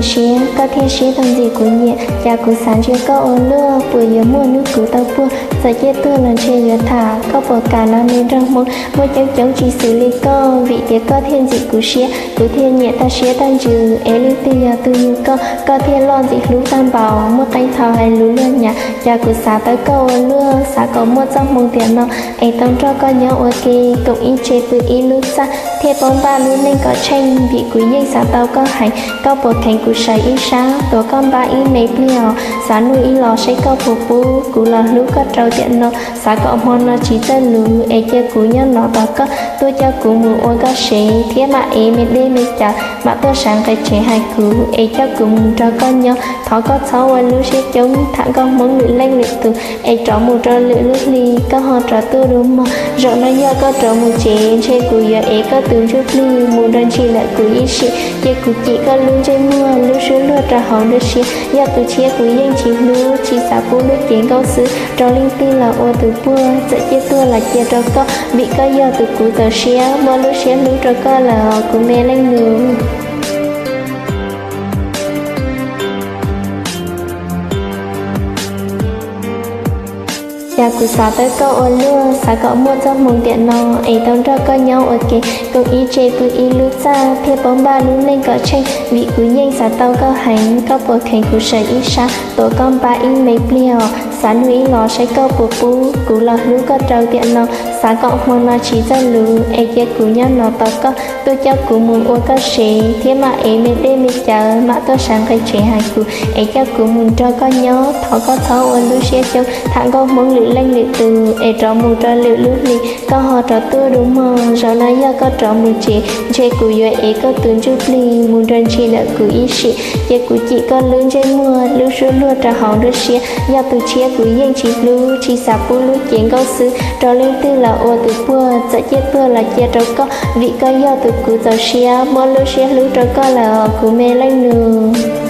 siab, koj thiaj siab tau ntxim kuv nyiam. Cas kuv xav ntsia koj ua luaj, puas yuav muaj hnub kuv tau puag, txawm ciaj tuag los ntshe yuav tham. Koj puas kam los me nraug hmoob, muaj coob coob tsis xws li koj. Vim tias koj thiaj ntxim kuv siab, kuv thiaj nyiam tag siab tag ntsws. Es leej twg yog tus yug koj, koj thiaj loj ntxim hlub tag npaum. Muaj qee thaum hais lus luag nyav, cas kuv xav tau koj ua luaj. Xav kom muaj txoj hmoo tiam no, es tau nrog koj nyob ua ke, koom ib tse pw ib lub txaj, thiaj paub npaj lub neej kom tsheej. Vim kuv yeej xav tau koj heev, koj puas kheev kuv sawv ib sab, tuav koj npab ib me pliag os. Xav hnub ib los seb koj puas pub, kuv los hlub koj rau tiam no. Xav kom hmo no tsis txawj luv, es cia kuv nyob no tos koj tuaj coj kuv mus ua koj sev, thiab mam ev me dej me cawv mam tuaj sawv nqe tsev hais kuv, es coj kuv mus nrog koj nyob. Thov koj txhob ua lub siab coob, tham nkauj hmoob lwm leej lwm tus, es rov mus rau lwm lub hli, koj ho rov tuaj dua mog. Zaum no yog koj rov mus tsev, ntshe kuv yuav ev koj tus ntsuj plig mus nrog ntsis lawm kuv ib sim. Cia kuv cim koj lub ntsej muag, lub suab luag rau hauv nruab siab. Yog tus tshiab kuv yeej tsis hlub, tsis xav pub lub cev nkauj xwb rau leej twg los ua tus puag. Txawm ciaj tuag los cia rau koj, vim koj yog tus kuv txaus siab, muaj lub siab hlub rau koj lawm os kuv me leej nus. Cas kuv xav tau koj ua luaj, xav kom muaj txoj hmoo tiam no, es tau nrog koj nyob ua ke, koom ib tse pw ib lub txaj, thiaj paub npaj lub neej kom tsheej. Vim kuv yeej xav tau koj heev, koj puas kheev kuv sawv ib sab, tuav koj npab ib me pliag os. Xav hnub ib los seb koj puas pub, kuv los hlub koj rau tiam no. Xav kom hmo no tsis txawj luv, es cia kuv nyob no tos koj tuaj coj kuv mus ua koj sev, thiab mam ev me dej me cawv mam tuaj sawv nqe tsev hais kuv, es coj kuv mus nrog koj nyob. Thov koj txhob ua lub siab coob, tham nkauj hmoob lwm leej lwm tus, es rov mus rau lwm lub hli, koj ho rov tuaj dua mog. Zaum no yog koj rov mus tsev, ntshe kuv yuav ev koj tus ntsuj plig mus nrog ntsis lawm kuv ib sim. Cia kuv cim koj lub ntsej muag, lub suab luag rau hauv nruab siab. Yog tus tshiab kuv yeej tsis hlub, tsis xav pub lub cev nkauj xwb rau leej twg los ua tus puag. Txawm ciaj tuag los cia rau koj, vim koj yog tus kuv txaus siab, muaj lub siab hlub rau koj lawm os kuv me leej nus.